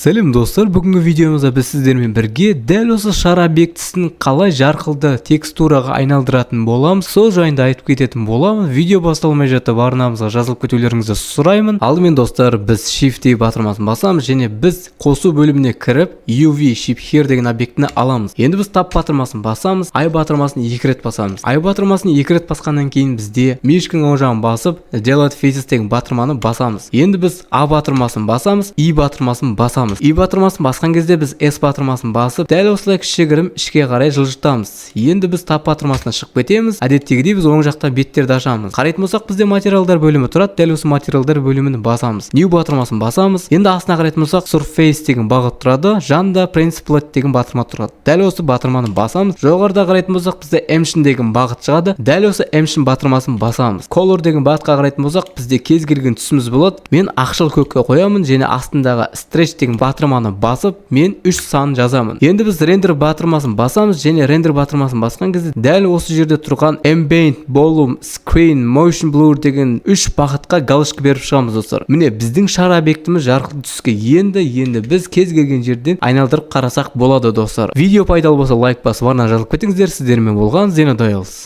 Сәлем, достар! Бүгінгі видеомызда біз сіздермен бірге дәл осы шар объектісін қалай жарқылды текстураға айналдыратын боламыз, сол жайында айтып кететін боламын. Видео басталмай жатып, арнамызға жазылып кетулеріңізді сұраймын. Алдымен, достар, біз Shift A батырмасын басамыз және біз қосу бөліміне кіріп, UV Shape Hair деген объектіні аламыз. Енді біз Tab батырмасын басамыз, I батырмасын екі рет басамыз. I батырмасын екі рет басқаннан кейін бізде мышканың оң жағын басып, Delete Faces деген батырманы басамыз. Енді біз А батырмасын басамыз, И батырмасын басамыз. И батырмасын басқан кезде біз S батырмасын басып, дәл осылай кішігірім ішке қарай жылжытамыз. Енді біз Tab батырмасына шығып кетеміз. Әдеттегідей, біз оң жақта беттерді ашамыз. Қарайтын болсақ, бізде материалдар бөлімі тұрады. Дәл осы материалдар бөлімін басамыз, New батырмасын басамыз. Енді астына қарайтын болсақ, Surface деген бағыт тұрады, жанында Principled деген батырма тұрады. Дәл осы батырманы басамыз. Жоғарыда қарайтын болсақ, бізде Emission деген бағыт шығады. Дәл осы Emission батырмасын басамыз. Color деген бағытқа қарайтын болсақ, бізде кез келген түсіміз болады. Мен ақшыл көкке қоямын және астындағы Stretch деген батырманы басып, мен үш сан жазамын. Енді біз рендер батырмасын басамыз және рендер батырмасын басқан кезде дәл осы жерде тұрған Ambient, Volume, Screen, Motion Blur деген үш бағытқа галочка беріп шығамыз. Достар, міне, біздің шар объектіміз жарқыл түске енді. Енді біз кез келген жерден айналдырып қарасақ болады. Достар, видео пайдалы болса, лайк басып, арнаға жазылып кетіңіздер. Сіздермен болған Зенодайлс.